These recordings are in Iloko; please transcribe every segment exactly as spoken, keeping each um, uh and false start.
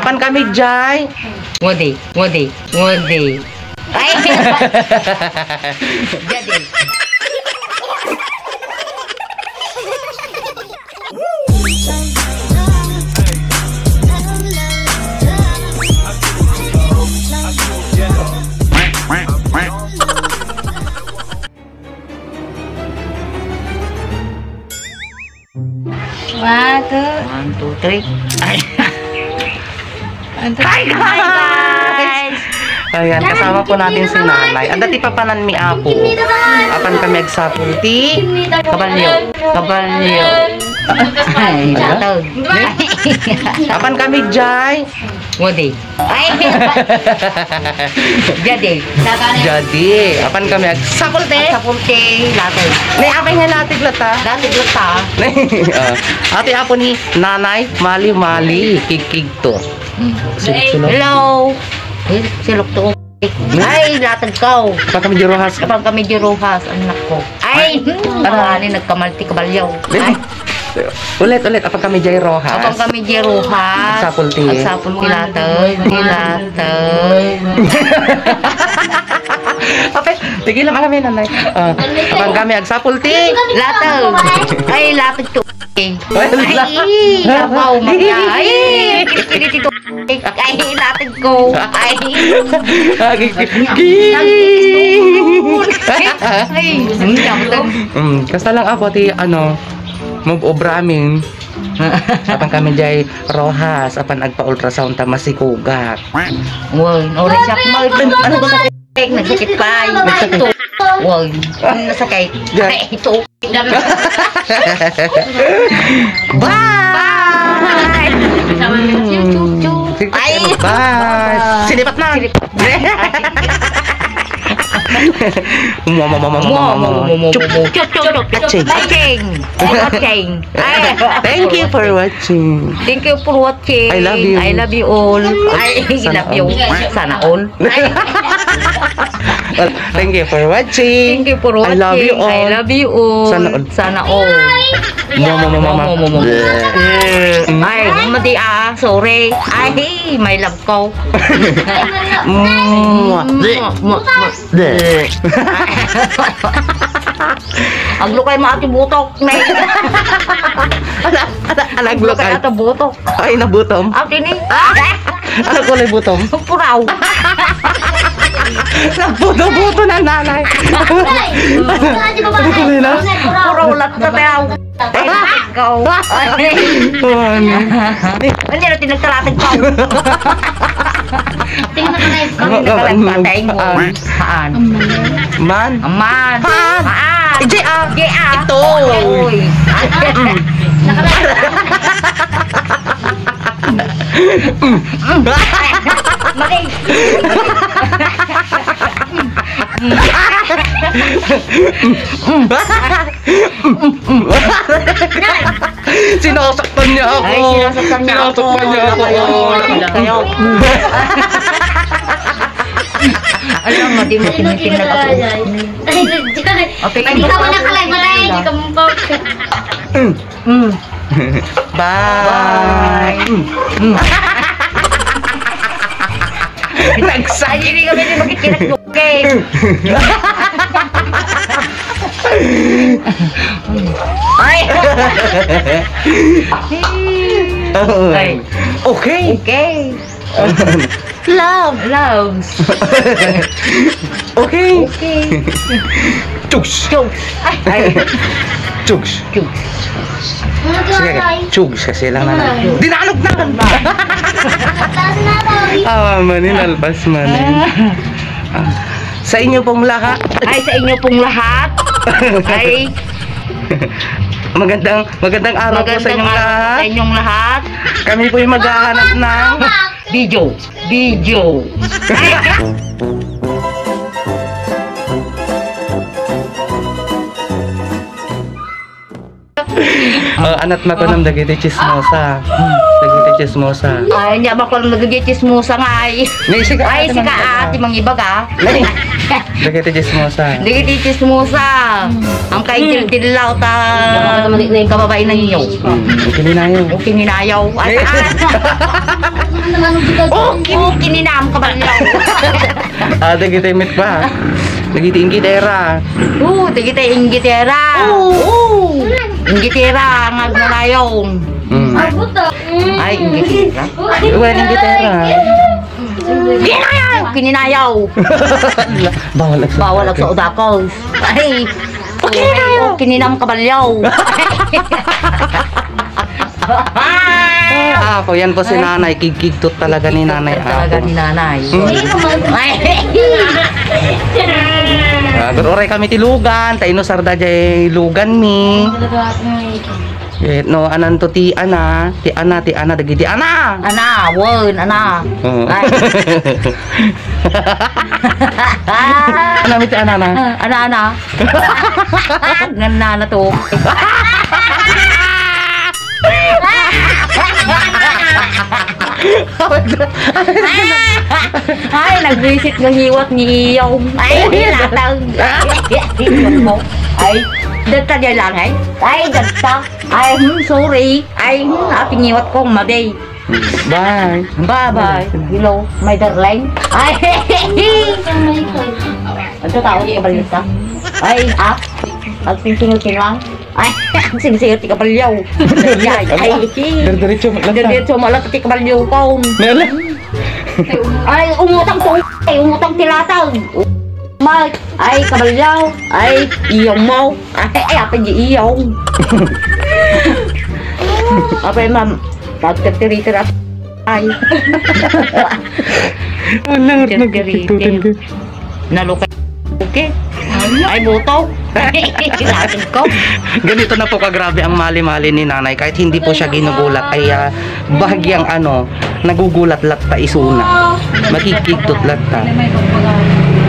Apan kami jay. Ngudi, ngudi, ngudi. Ay! Jadi. One, two. One, two, three. Ay. One, two, Hi, three. Guys! Ayan, kasama po natin si Nanay. Adda ti papananmi, Apo. Apan kami agsapul ti kabalyo. Kabalyo. Ay, Ano? Apan kami jay. Ngudi. Ay! Jadi. Jadi, apan kami agsapul ti. Sapul ti latag. Nay, apay nga latag latta? Latag latta. Ah, ati apo ni Nanay Mali-mali, kigkigto. Hello. Eh, silok to. Ay, latag ko. Apan kami jay Roxas. Apan kami jay Roxas, anak ko. Ay, hmm, Ano? Marani nagkamal ti kabalyo. Ay. Ulit, ulit. Apan kami jay Roxas. Apan kami jay Roxas. Agsapul ti. Agsapul ti latag. Ti latag. Apay, tigilan kami, Nanay. Ah, apan kami agsapul ti. Latag. Ay, latag to. Ay, Ay, labaw, mata. Ay, kinikilit ito. Ay, latag ko. Ay. Agi-, gi-, Ay, ay, ang ganda. Mm, kasta lang apo ti, ano, move of ramen. Apan kami jay Roxas, apan agpa-ultrasound ta masikugak. Wow, orange ak mo. Ano ba sa Nagsakit pa. Nagsakit. Ito. Wow. Nasakit. Yan. Ay, ito. Bye! Bye! Sama na si Chuchu. Ay! Bye! Sinipat na! Sinipat. Mo, mo, mo, mo, mo, mo, mo. Mo, mo, mo, mo, mo. Chup, chup, chup, chup. Aching. Aching. Aching. Ay. Thank you for watching. Thank you for watching. I love you. I love you all. Ay, I love you. Sana all. Sana all. Well, thank you for watching. Thank you for watching. I love you all. I love you all. Sana all. Sana all. Mama, mama, mama. Mama, mama, mama. Bleh. Ay, madi, ah, sorry. Ay, my love ko. Mwah. Mwah, mwah, mwah. Bleh. Aglukay mo ati butok, ne. Ala, ala, ala, aglukay. Aglukay ata butok. Ay, nabutom. Aw, tini. Ah! Ano kulay butom? Puraw. Nagbuto-buto na nanay. Ano kulay na? Puraw lang ka daw. Ay, ikaw. Ay. Ano? Hindi na tinagtaratag ko. Tingnan ka na yung Ano ka lang patay mo? Ah. Haan. Man? Aman. Haan. Haan. J A. J A. Ito. Uy. Mali. Sinasaktan niya ako. Ay, sinasaktan niya ako. Sinasaktan niya ako. Ay, kayo. Alam mo, di mo tinitingnan ako. Ay, Diyos. Okay, hindi ka mo nakalay, matay, hindi ka mo pa. Mm. Bye. Bye. Mm. Mm. Nagsay. Ay, hindi kami di magkikinig. Okay. Ay. Ay. Okay. Okay. Love. Loves. Okay. Okay. Chugs. Chugs. Ay. Chugs. Chugs. Sige, chugs kasi lang na. Dinanog na. Taas na daw. Ah, manin, alpas manin. Ah. Sa inyo pong lahat. Ay, sa inyo pong lahat. Ay. Magandang, magandang araw po sa inyong lahat. Magandang araw sa inyong lahat. Kami po'y maghahanap ng video. Video. Oh, anat makunem dagiti chismosa. Dagiti chismosa. Ay, ania makunem dagiti chismosa nga ay. Ni, sika, Ay, ate, sika, mangibaga. Ate, mangibaga. Ni, dagiti chismosa. Dagiti chismosa. Ang kaidil-dillaw ta kababainanyo. Hmm, kininayaw. O kininayaw. Ay, Ni, ah. O, kin-, kininam kabalyaw. Ah, dagiti met pa. Dagiti inggitera. Oo, dagiti inggitera. Oo. Inggitera nga agnanayon. Mm. Ay, inggitera. Wen, inggitera. Kininayaw! Kininayaw! Bawal agsa-, bawal agsaudakos. Ay, kininayaw! Kininam kabalyaw. Ah, ako, yan po si Nanay. Kigkigtot talaga ni Nanay. Talaga ako. Ni Nanay. Mm. Ay. Ah, gur-uray kami ti lugan, ta inusarda jay lugan mi. Eh, no, anan to ti ana, ti ana, ti ana, dagiti ana. Ana, wen, ana. Oo. Ay. Ana, mi ti ana na. Ah, ana, ana. Ngan nana to. Ay, nagwisit nga hiwat ni Iyong. Ay, latag. Ay, dagta jay langay. Ay, dagta. Ay, hmm, sorry. Ay, hmm, apingiwat ko, madi. Bye. Bye-bye. Hello, my darling. Ay, ang tao, di kabalita. Ay, ah, agsingsingil-singil lang. Ay, agsingsingil ti kabalyaw. Ay, ay, Dire-diretso mo lang ta. Dire-diretso mo lang ti kabalyaw ko. Nala. Ay, umutang to. Ay, umutang ti latag. Mag, ay, kabalyaw. Ay, iyong mo. Ay, ay, apay di iyong. Apay, ma'am, pagkatiritir at ay. Wala, Tirtiritir. Nagpipintutin ka. Nalukay. Okay. Ay, buto. Latag ko. Ganito na po kagrabe ang mali-mali ni Nanay. Kahit hindi po siya ginugulat, ay, ah, bahagyang ano, nagugulat latta isuna. Makikigtot latta.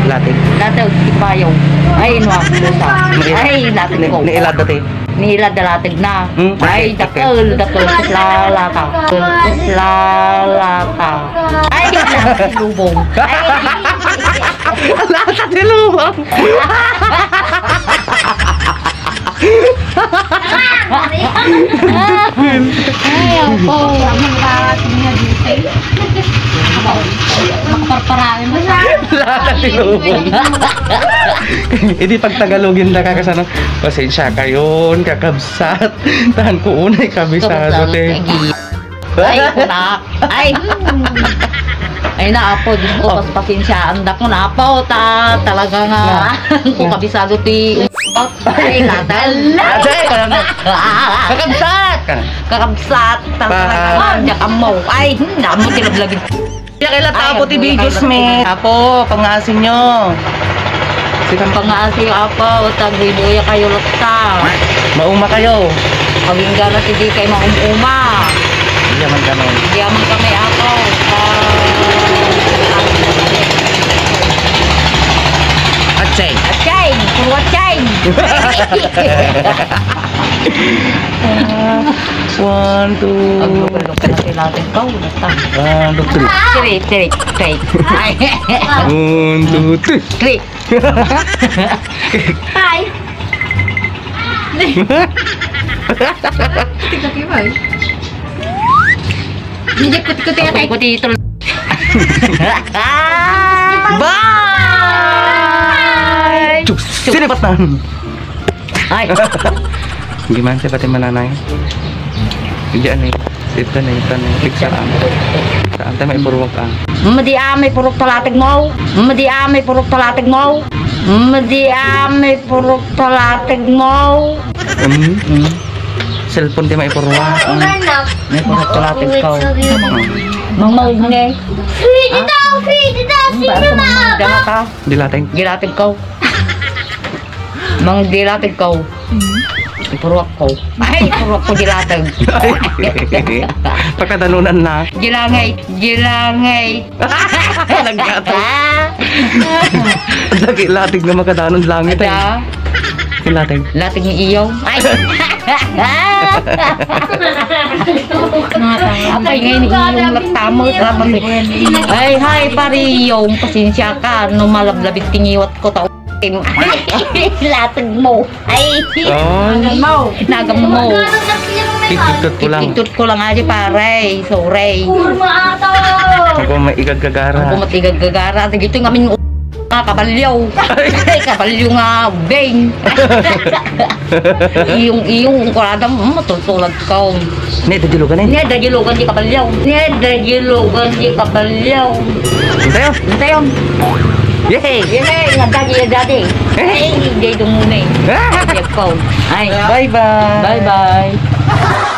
Latag. Latag, ipayaw. Ay, inwa, buta. Ni-, Ay, latag ni-, ko. Niilad dati. Niilad da latag na. Hmm? Ay, dakel, dakel, ket lalata. Ket lalata. Ay, latag ti lubong. Ay. Latag ti lubong. Ay, apo. Makaparparain mo siya. Latag ti lubong. Idi pagtagalogin da ka kasano, pasensya kayon, kakabsat. Tahan ko unay kabisado, te. Ay, kunak. Ay, hmm. Ay na, apo, Diyos ko, Oh. pas-, pasensyaan da ko na, apo, ta, talaga nga. Na. Ko Na. kabisado ti, ay, natal. Aday, parang kakabsat ka. Kakabsat, talaga Pa- nga, diyak amo. Ay, hmm, damo ti lablagin. Kaya kaila Ay, tapo ti ang videos, kuya, me. Apo, pangaasinyo. Sige. Pangaasinyo, apo, taguybuya kayo, lukta. Mauma kayo. Agingga na ti di kay maum-uma. Diay man kami. Diay man kami, apo. Ah. Atsay. Atsay! Puro atsay! One, two. Aglukan-lukan na ti latag ko, basta. One, two, three. Three, three, three. Ay. One, two, three. Three. Hi. Tignan mo, eh. Hindi, kuti-kuti, kuti-kuti. Bye! Diyos, sinipat na. Ay. Gimana sih pati mananay? Hindi, ano eh. Ito na, ito na. Pizza, ah. Saan tayo maipuruwag, ah? Madi, ah, may purok talatig mo. Madi, ah, may purok talatig mo. Madi, ah, may purok talatig mo. Hmm? Hmm. Cellphone ti maipuruwag. May purok talatig ko. Mang maugni. Free dito, free dito, sino ma? Dilatag. Dilatag ko. Mang dilatag ko. Ipuruwak ko. Ay, ipuruwak ko dilatag. Pakadanunan na. Dilangay, dilangay. Nagkataw. Lagi latig nga makadanon langit, eh. Ada. Latag. Latag ni Iyong. Ay! Apay ngay ni Iyong latta mo. Ay, hi, pare Iyong. Pasensya ka. No malablabit ti ngiwat ko, tao. Latag mo. Ay! Oh. Nagam mo. Tititut ko lang. Tititut ko lang aja, pare. Sorry. Kurma ato! Ako may igagagara. Ako may igagagara. Dagito nga min- Nga kabalyo. Ay, kabalyo nga beng. Iyong, iyong, kurada mo, matultulag ka. Ne, dagilugan eh. Ne, dagilugan di kabalyo. Ne, dagilugan di kabalyo. Sa'yo? Sa'yo? Yehey! Yehey! Nga dagi, nga dagi. Eh? Ay, hindi dumuni. Ah! Ay, di ako. Ay. Bye-bye. Bye-bye.